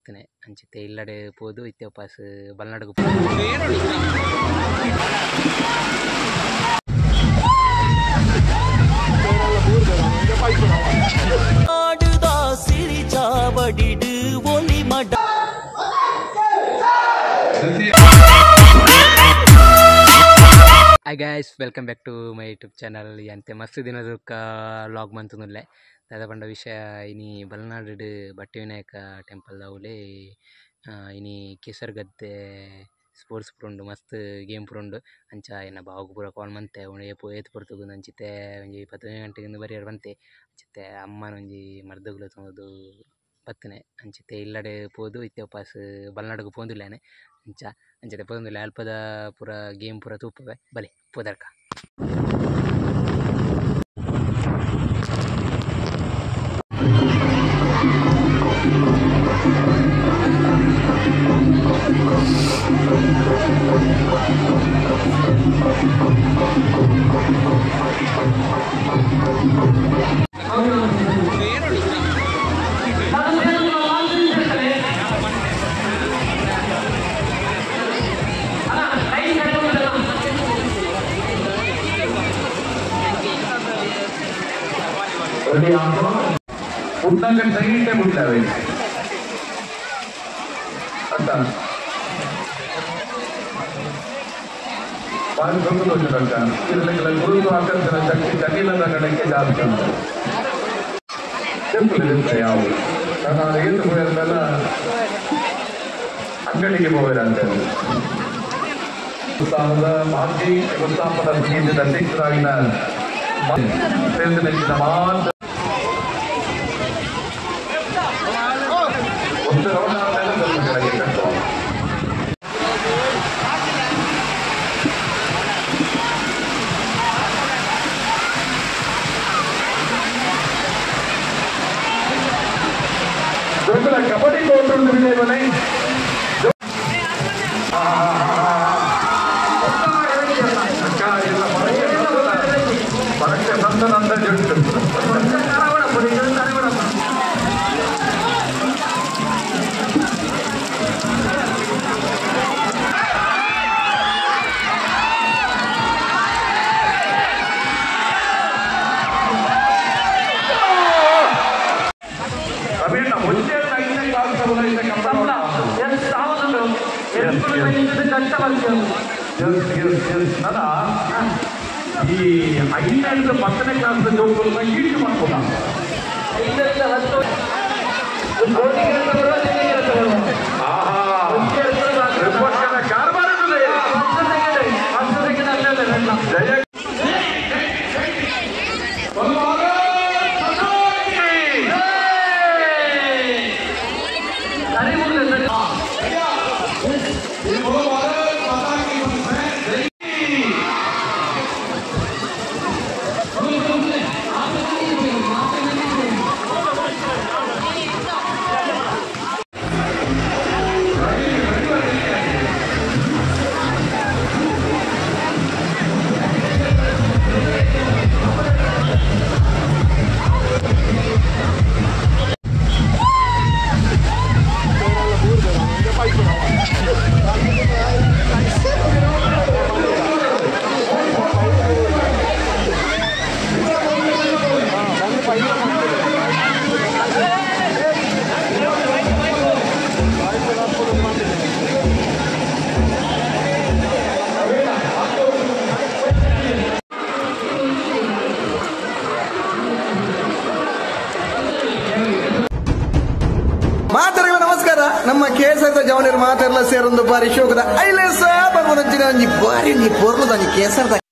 ಬತ್ತನೆ ಅಂಚಿತ್ತೆ ಇಲ್ಲಡೆ ಪೋದು ಇತ್ತೆ ವಾಪಸ್ ಬಲ್ನಾಡುಗು Hi guys, welcome back to my YouTube channel. ಅಂತೆ ಮಸ್ತ್ ದಿನದಕ್ಕ ಲಾಗ್ ಮಂತುನುಲ್ಲೆ ದಾದ ಪಂಡ ವಿಷಯ ಇನಿ ಬಲ್ನಾಡು ಬಟ್ಟೆ ವಿನಾಯಕ ಟೆಂಪಲ್ ಅವಲೆ ಇನಿ ಕೇಸರ್ಗದ್ದೆ ಸ್ಪೋರ್ಟ್ಸ್ ಪುರುಂಡು ಮಸ್ತ್ ಗೇಮ್ ಪುರುಂಡು ಅಂಚ ಎನ್ನ ಬಾವಗ್ ಪೂರ ಕಾಲ್ ಮಂತೆ ಏಪು ಏತ್ ಪೊರ್ತುಗು ಅಂಚಿತ್ತೆ ಒಂಜಿ 10 ಗಂಟೆಗಿಂದ ಬರಿಯರ್ ಬಂತೆ ಅಂಚಿತ್ತೆ ಅಮ್ಮನ ಒಂಜಿ ಮರ್ದಗುಲ ತೊಂದು ಬತ್ತನೆ ಅಂಚಿತ್ತೆ ಇಲ್ಲಡೆ ಪೋದು ಇತ್ತೆ ವಾಪಸ್ ಬಲ್ನಾಡುಗು ಪೋಂದುಲ್ಲೇನೆ ಅಂಚ ಅಂಚತೆ ಪೋಂದುಲ್ಲೆ ಅಲ್ಪದ ಪೂರ ಗೇಮ್ ಪೂರ ತೂಪವೆ ಬಲೆ ಪೋದರ್ಕ. ಸೈಟೇ ಮುಟ್ಟಾವೆ ಅಂತ ಬಾರಿ ದೊಡ್ಡ ಇದಕ್ಕೆಲ್ಲ ಗುರುತು ಆಕರ್ಷಣ ಶಕ್ತಿ ಜಟಿಲದ ಕಡೆಗೆ ಜಾಸ್ತಿ ಉಂಟು. ಸಿಂಪಲ್ ಇರುತ್ತೆ ಯಾವುದು ನಾನು ಏತು ಹೋದಲ್ಲ ಅಂಗಡಿಗೆ ಹೋಗಿರಂತೆ ಉತ್ಸಾಹದ ಮಾಜಿ ವ್ಯವಸ್ಥಾಪನ ಸಮಿತಿಯ ಅಧ್ಯಕ್ಷರಾಗಿನ ಮಾತ್ರ ಒಂದು ರೌಂಡ್ ಆದ್ಮೇಲೆ ಸ್ವಲ್ಪ ಕೆಳಗೆ ಕಟ್ಟುವ. ದೊಡ್ಡ ಕಬಡ್ಡಿ ಕೋರ್ಟ್ ಉಂಟು ವಿಜಯಮನೆ. ಪರಕ್ಕೆ ಸಂತನಂದ ಜುಟ್ಟು ಈ 5ನೇ 10ನೇ ಕ್ಲಾಸ್ ಜೋಗುಗಳನ್ನ ಈಟು ಮಾಡ್ಕೊಂಡ ಜಯ ಮಾತರಿಗಳ ನಮಸ್ಕಾರ. ನಮ್ಮ ಕೇಸರದ ಜವನರು ಮಾತೆಲ್ಲ ಸೇರೊಂದು ಬಾರಿ ಶೋಕದ ಐಲೇಸ ಬರ್ಬೊಂಜಿನ ಒಂಜಿ ಬಾರಿ ಒಂಜಿ ಪೊರ್ಲುದ ಒಂಜಿ ಕೇಸರದ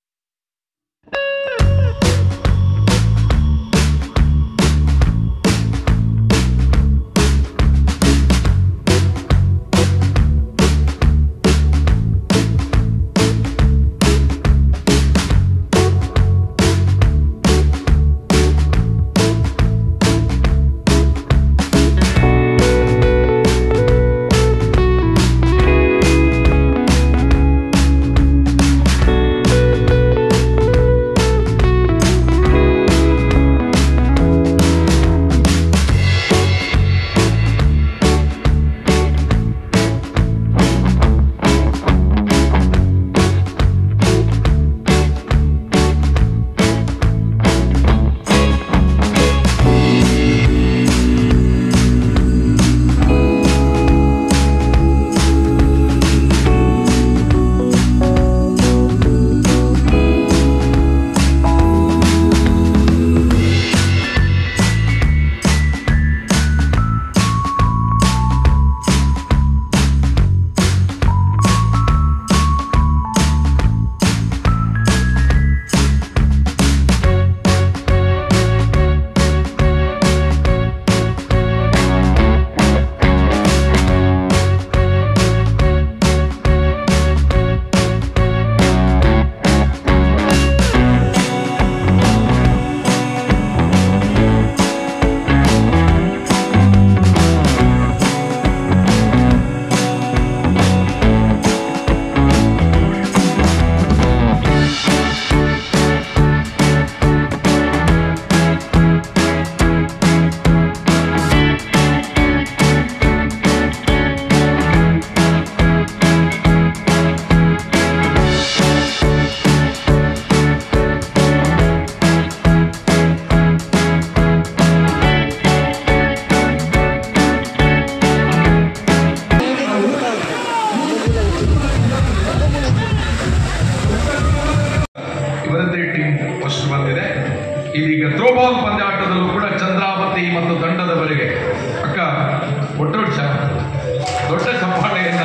ದೊಡ್ಡ ಚಪ್ಪಾಳೆಯನ್ನ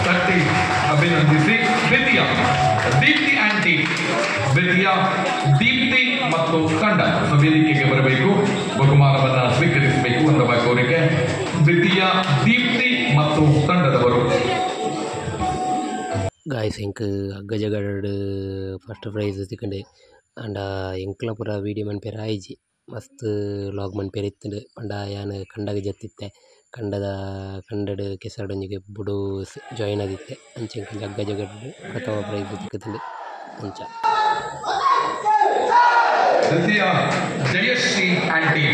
ತಟ್ಟಿ ಅಭಿನಂದಿಸಿ. ದ್ವಿತೀಯ ದೀಪ್ತಿ ಆಂಟಿ, ದ್ವಿತೀಯ ದೀಪ್ತಿ ಮತ್ತು ತಂಡ ವೇದಿಕೆಗೆ ಬರಬೇಕು, ಬಹುಮಾನವನ್ನ ಸ್ವೀಕರಿಸಬೇಕು ಅನ್ನುವ ಕೋರಿಕೆ. ದ್ವಿತೀಯ ದೀಪ್ತಿ ಮತ್ತು ತಂಡದವರು. ಗಾಯ್ಸ್, ಎಂಕ್ ಅಗ್ಗಜಗಡ್ ಫಸ್ಟ್ ಪ್ರೈಸ್ ತಿಕ್ಕಂಡು. ಆಂಡ ಎಂಕ್ಲ ಪೂರ ವೀಡಿಯೋ ಮನ್ಪೆರೆ ಆಯಿಜಿ, ಮಸ್ತ್ ವ್ಲಾಗ್ ಮನ್ಪೆರೆ ಇತ್ತುಂಡು. ಪಂಡ ಯಾನ್ ಕಂಡಗ್ ಜತ್ತಿತ್ತೆ, ಕಂಡದ ಕಂಡಡ್ ಕೆಸರ್ಡ್ ಒಂಜಿ ಗೊಬ್ಬುಡು ಜಾಯಿನ್ ಆದಿತ್ತೆ. ಅಂಚ ಎಂಕ್ ಅಗ್ಗಜಗಡ್ ಪ್ರಥಮ ಪ್ರೈಸ್ ತಿಕ್ಕುದುಂಡು ಅಂಚ. ದ್ವಿತೀಯ ಜಯಶ್ರೀ ಆಂಟಿ.